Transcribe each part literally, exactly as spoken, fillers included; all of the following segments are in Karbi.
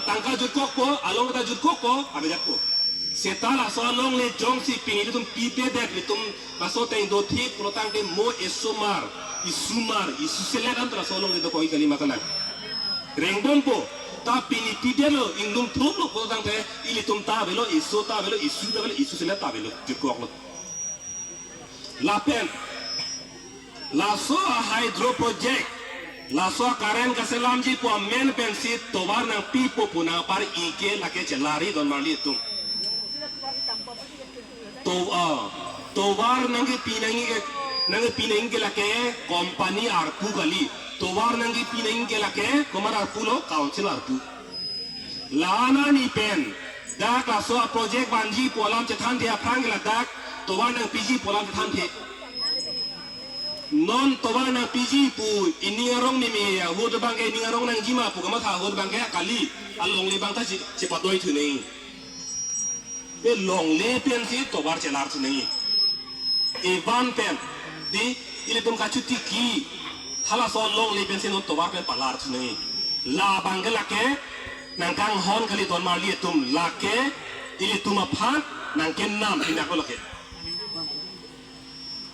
Tangka jutkokpo, along ta jutkokpo, avedetpo. Seta laso alongle jongsi pini ilitum pipedet, ilitum laso ateng dothip pulotangte mo esomar, isumar, isuselet an ta laso alongle dokok kali ma kanang. Rengbompo, ta pini pidetlo, inglum thoplo pulotangte, ilitum ta avelo, isu ta avelo, isu ta avelo, isuselet ta avelo, jutkoklo. Lapen laso a hydro project, laso a current kaselamji pu amen pensi tovar nangpipo pu nangpar-i ke lake chelari don marli atum. To, ah, tovar nangkepi nangji ke, nangkepi nangji ke lake company arpu kali. Tovar nangkepi nangji ke lake komat arpulo, council arpu. La-an arni pen dak laso a project vanji pu alam chethanthe aphrang ke ladak tovar nangpiji pu alam chethanthe. Non tovar nangpiji pu ining arong meme ahut abangke ining arong nangji ma pu kamatha ahut abangke kali, alongle abang ta che, chepadoi thu nangji. Be longle pensi tovar chelar thu nangji. Evan pen, di, ilitum kachotiki, halaso longle pensi non tovar pen palar thu nangji. La abangke lake nangkanghon kali don marli atum, lake ilitum aphan nangkenam pinaklo lake.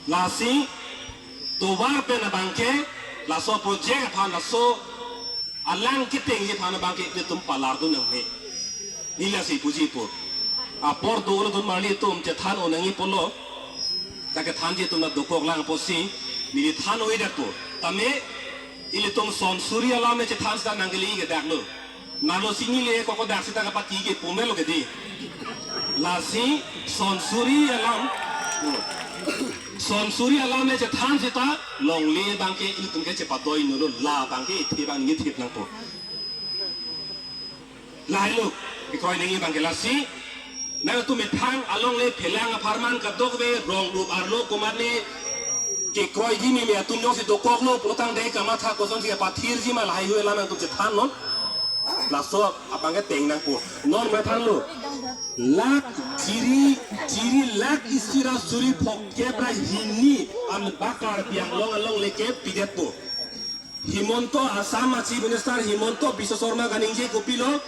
Lasi tovar pen abangke laso project aphan, laso alang ketengji aphan abangke ilitum palar dun nangne. Neli lasi puji pu. Apor dolo don marli atum chethan-o nangji pulo. Ta kethanji atum ta dokok lang pusi neli than-o-edet pu. Tame ilitum son suri alam le chethan seta nangkele kedaklo. Nalo sini le koko dak seta kapati ke pumelo ke di. Lasi son suri alam. Son suri alam le chethan seta longle abangke ilitum ke chepadoi nolo, la abangke ithe abang nithip nangpo. Lahelo kekroi nangji abangke lasi. Nangtum methang alongle phelang apharman kadokave rong rup arlo komatne kekroiji meme atum jongsi dokoklo pulotangte kamatha kosonsi pathirji ma lahai hui alam nangtum chethan non. Laso abangke teng nangpo. Non methanglo. Lakh chiri, chiri lakh isi ra suri phongkep ra hini an ba Karbi Anglong alongle ke pidetpo. Himanta, Assam a Chief Minister Himanta Biswa Sarma kaningje kopilo,